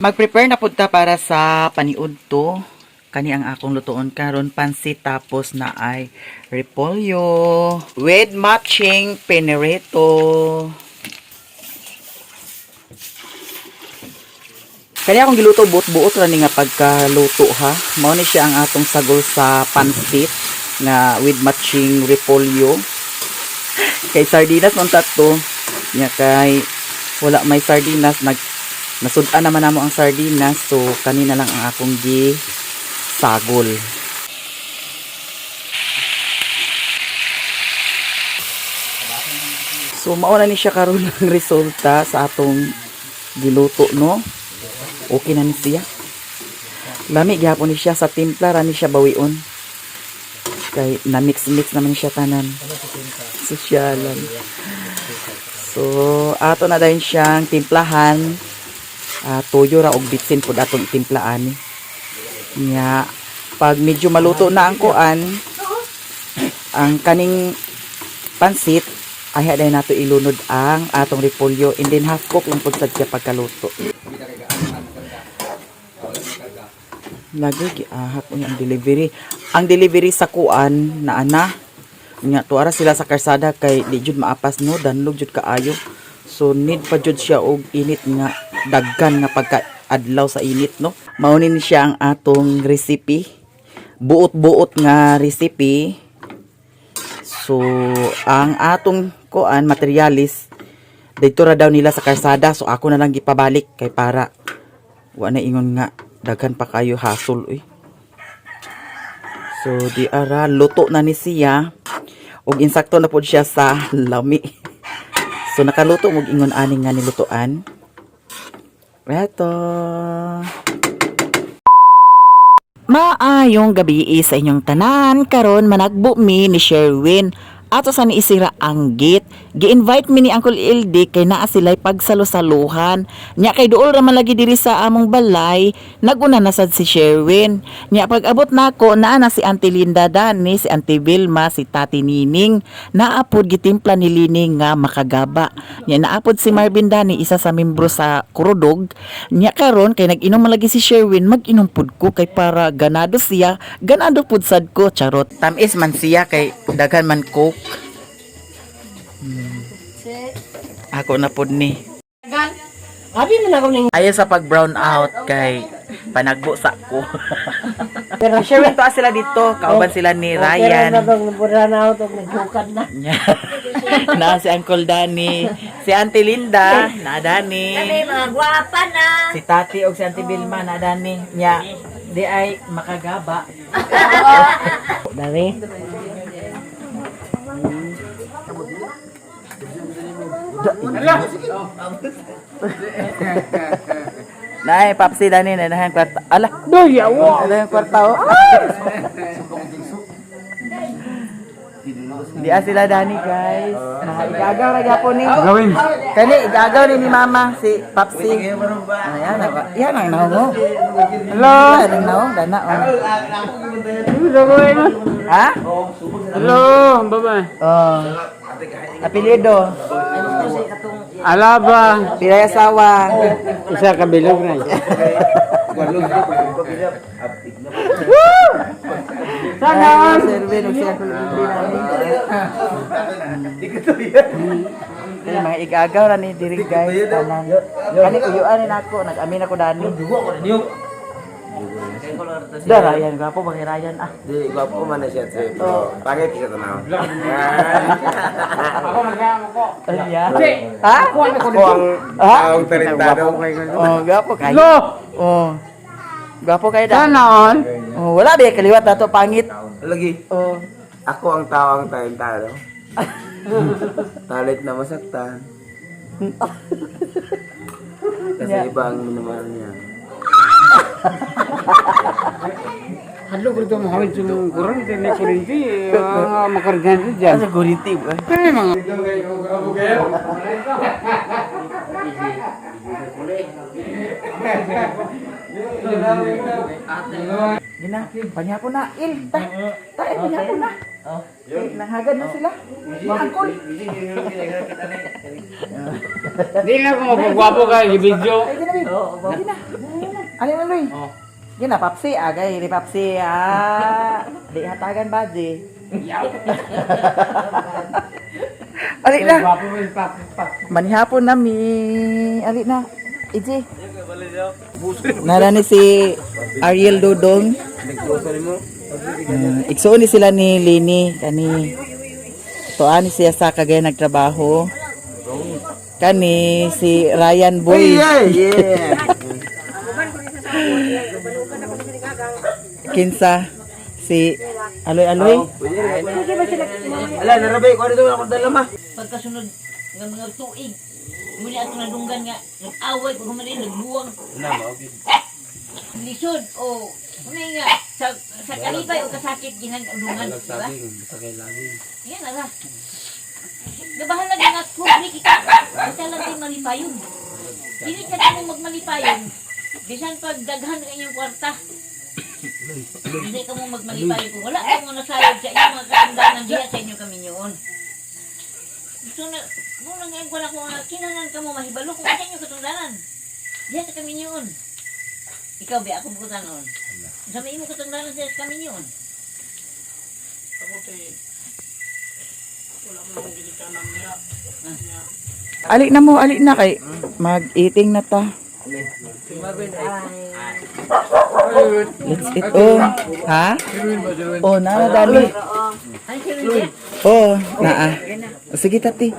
Mag-prepare na pud ta para sa paniud to. Kani ang akong lutuon karon, pansit, tapos na ay repolyo with matching penereto. Kani akong giluto, buot-buot ra ni nga pagkaluto ha. Mao ni siya ang atong sagol sa pansit nga with matching repolyo. Kay sardinas man ta to. Nya kay wala may sardinas, nasud-an naman namo ang sardinas, so kanina lang ang akong gi sagol. So mao na ni siya karon ang resulta sa atong giluto, no. Okay na ni siya. Lami gihapon ni siya sa timpla ra ni siya bawion. Kay na mix-mix naman siya tanan. Sosyalan. So ato na dayon siyang timplahan. Tuyo ra og bitsin pud atong timplaan ni. Nya pag medyo maluto na ang kuan, ang kaning pansit, ay dayon nato ilunod ang atong repolyo and then half cook lang pud sad siya pagkaluto. Lagi giahak unya ang delivery. Ang delivery sa kuan na ana. Nya tuara sila sa karsada kay di jud maapas, no, danlog jud kaayo. So need pa jud siya og init nga daggan nga pagka adlaw sa init, no. Mao ni siya ang atong recipe. Buot-buot nga recipe. So ang atong kuan materialis dito ra daw nila sa karsada, so ako na lang gipabalik kay para wa na ingon nga daghan pa kayo hasol uy. So di ara luto na ni siya ug insakto na pod siya sa lami. So nakaluto mog ingon ani nga nilutoan. Eto. Maayong gabi sa inyong tanan. Karon managbo mi ni Sherwin. Ato sa niisira ang gate. Gi-invite mi ni Uncle Ildi kay naa sila'y pagsalusaluhan. Nya kay duol ra man lagi diri sa among balay, naguna na sad si Sherwin. Nya pag abot nako, naa na si Auntie Linda dani, si Auntie Vilma, si Tati Nining. Naapod gitimpla ni Lining nga makagaba. Nya naapod si Marvin dani, isa sa membro sa Kurudog. Nya karon kay nag-inom man lagi si Sherwin, mag-inom pud ko kay para ganado siya, ganado pud sad ko, charot. Tamis man siya kay daghan man coke. Ako na pud ni. Abi man ako ning Ayo sa pag brown out kay panagbo sa ko. Sherwin, to sila dito, kauban sila ni Ryan. Na dong brown out og naghukad na. Na si Uncle Danny, si Auntie Linda, na Danny. Mga gwapa na. Si Tati og si Auntie Vilma na Danny. Nya di ay makagaba. Dami. Nay, Papsi Danny na nahan kwarta. Ala, Doya wo. ala yung kwarta oh. Di ah sila Danny, guys. Mga igagaw ra gyapon ni. Gawin. Kani igagaw ni Mama si Papsi. Ayan, yan ang naong oh. Hello. Yan ang naong dana oh. Ha? Hello, bye-bye. Oh. Apelyido. Alaba. Pilay asawa. Isa ka bilog na. Sana. Serve og siya kulubli nani. Kani mga igagaw ra ni diri, guys, tanan. Kani uyuan ni nako, nag-amin ako dani. Da Ryan, gwapo ba kay Ryan ah? Di, gwapo man na siya, sir. Pero pangit siya tanaw. Anya. Ha? Ako ang taong tarintado. Oh, gwapo kayo. Hello. Oh. Gwapo kayo da. Sana all. Oh, wala ba kaliwat nato pangit. Lagi, Oh. ako ang taong tarintado. Talit na masaktan. Kasi iba ang minamahal niya. Hello ko ito mahawin sa mga kurente ni kurente. Mga makurente dyan. Asa gurinti ba? Ay, mga Gina, panyapon na. Il, ta. Ta, eh, panyapon na. Eh, nanghagad na sila. Uncle. Di na ako mapagwapo kay video. Ay, gina, babe. Gina. Alin na, Luy? Gina, papsi. Agay, di papsi. Ah. Di hatagan ba, di? Ali na. Gwapo mo yung pap pap. Manihapon na mi. Ali na. Iji. Nara ni si Ariel Dodong. Igsuon ni sila ni Lini kani. Tuan ni siya sa Cagayan nagtrabaho. Kani si Ryan Boy. Yeah, yeah. Kinsa si Aloy Aloy. Ala, narabay ko dito ako dala ma. Pagkasunod ng mga tuig, muli ato nadunggan nga nag-away kung human nagbuwang. Lisod o ano nga sa kalipay o kasakit ginagdungan, di ba? Yan ala. Gabahan lang nga public kita. Kita lang tayo malipayon. Dili ka mo magmalipayon. Bisan pag daghan ka inyong kwarta. Hindi ka mo magmalipayon kung wala ka mo nasayod sa inyong mga katandaan diha sa inyong kaminyoon. Gusto na, mo nang ngayon ko na kung kinanan ka mo mahibalo kung sa inyong katungdanan. Diha sa kaminyoon. Ikaw ba ako mo tanon? Sa may imo katungdanan sa kaminyoon. Ali na mo, ali na kay mag-eating na ta. Let's eat. Oh, ha? Oh, na dali. Ano siya rin Oh, naa. Sige tati.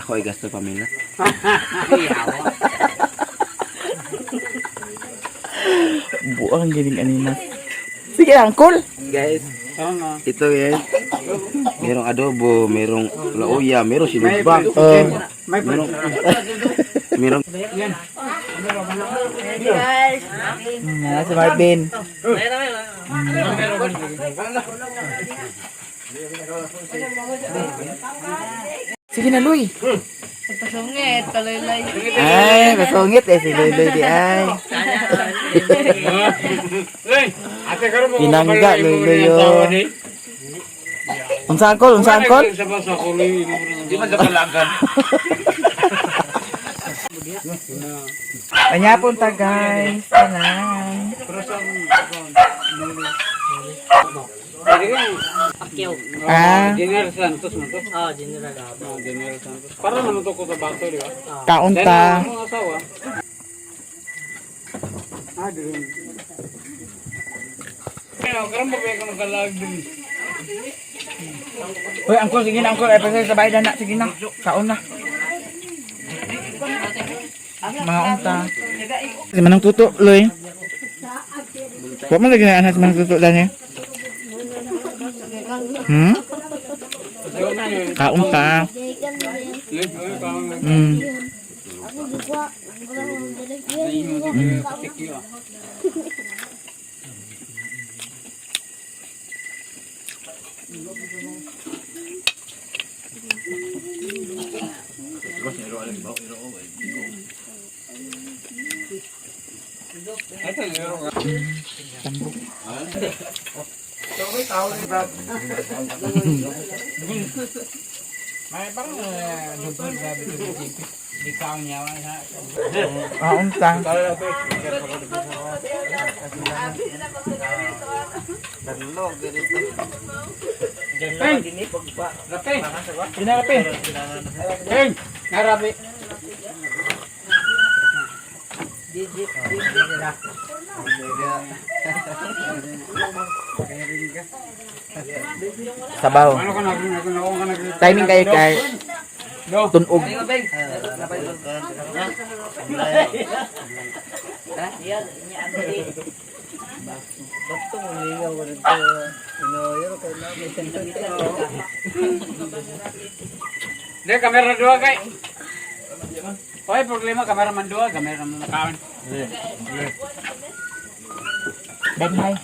Ako ay gasto pamilya. Buang gining anina. Sige, uncle. Guys, ito guys. Merong adobo, merong lauya, merong sinubang. Oh. May Merong merong Na si Marvin. Sige na, Luy. Pasungit, palaylay. Ay, masungit eh si Luy Luy di ay. Lay, ate karon mo. Pinangga, Luy Luy oh. Unsa uncle? Unsa uncle? Sa basa ko Luy. Di man sa palagan. Kanya punta guys. Tanan. Ah. General Santos mo to. Ah, General. Oh, General Santos. Para naman to ko sa bato, di ba? Kaunta. Dahil ang asawa. Ah, dili. Kaya karon ba ko nagkalag din. Uy, uncle, sige na, uncle. Ay, pasay sa bahay na, sige na. Kaon na. Mga unta. Si Manong Tuto, Loy. Huwag mo lagi na si Manong Tuto, Dani. Kaon pa. May parang doktor sabi ko di kaon niya sa Kaon ta. Peng! Rapi! Pinarapi! Peng! Narapi! Sabaw. Ano ka nag ako na ka nag Timing kayo kay Do. tunog. Di kamera dua kay. Oy, problema kameraman dua, kameraman kaon. Danhay.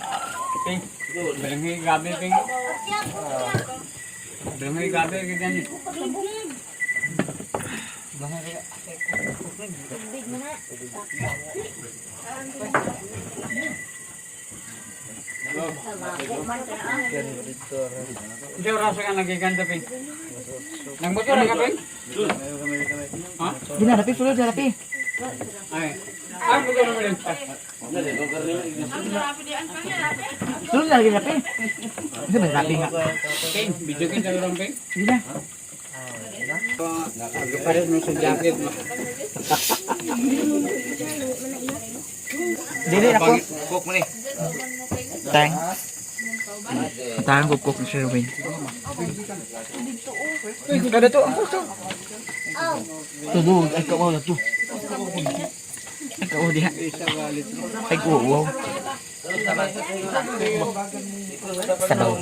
Ping. Balanghi gabi ping. Balanghi gabi ganyan. Tubig mo na. Hindi rasa ka nagiganda, Ping. Nagmotor ka, Ping? Ha? Dinarapi sulod darapi. Ay. Ay, motor mo rin. Sulod na lagi rapi. Hindi ba rapi nga? Ping, video kita lang, Ping. Sige na. Nagpapalit mo sa jacket mo. Dili ako. Cook mo ni. Thanks. Tang ko cook ni Sherwin. Kada to ang kuto. Tudo ay kawaw na to. Ay kawaw diha. Ay kawaw. Sabaw.